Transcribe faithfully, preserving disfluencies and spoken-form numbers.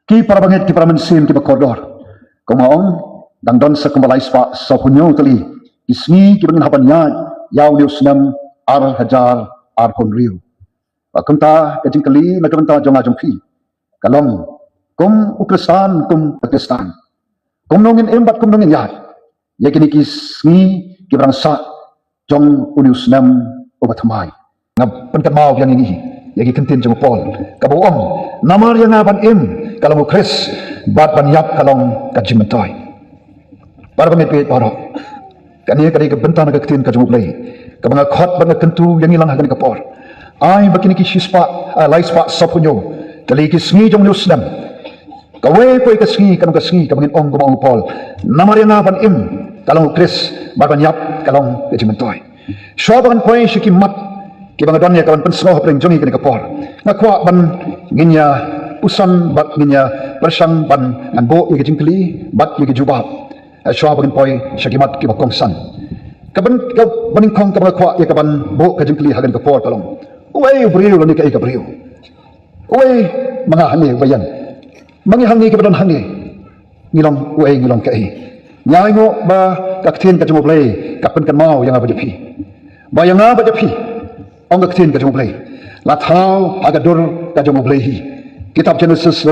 Ki para bangeit, ki para mynsiem, ki ba kordor. Kumba ong, dang don sa kumba lai spah saphew hynñiew tylli ki sngi ki ba ngin hap ban ïaid ïa une u snem ar hajar arphew hynriew. Ba kumta ka jingkylli na ka bynta jong nga jong phi ka long, kum u Khristan, kum ka Khristan, kumno ngin im bad kumno ngin ïaid ïa kine ki sngi ki ba dang sah jong une u snem uba thymmai. Nga pynkynmaw ïa ngi ïa ki ktien jong u Paul, kaba ong, namar ïa nga ban im ka long u Khrist, bad ban ïap ka long ka jingmyntoi. Para bangeit baroh, kane ka dei ka bynta na ka ktien ka jong u Blei kaba nga khot bad nga kyntu ïa ngi lang ha kane ka por. Ai ba kine ki shispah, ah, lai spah saphew hynñiew tylli ki sngi jong une u snem, kawei poi ka sngi ka long ka sngi kaba ngin ong kumba ong u Paul, namar ïa nga ban im ka long u Khrist, bad ban ïap ka long ka jingmyntoi. Shuwa ba ngan poi sha ki mat ki ba nga don ïa ka ban pynsngew hapdeng jong ngi kane ka por, nga kwah ban ngin ïa pyrshang bad ngin ïa pyrshang ban ngan buh ïa ka jingkylli bad ïa ka jubab. Eh, shuwa ba ngan poi sha ki mat ki ba kongsan, ka ban, ka banyngkong ka ba nga kwah ïa ka ban buh ka jingkylli ha kane ka por ka long, uei u briew lane kaei ka briew? Uei ma nga hangne uba ïeng, ma ngi hangne ki ba don hangne, ngi long uei, ngi long kaei? Ngi ainguh ba ka ktien ka jong u Blei ka pynkynmaw ïa nga bad ïa phi, ba ïa nga bad ïa phi, ong ka ktien ka jong u Blei, la thaw ha ka dur ka jong u Blei hi. Kitab Jenesis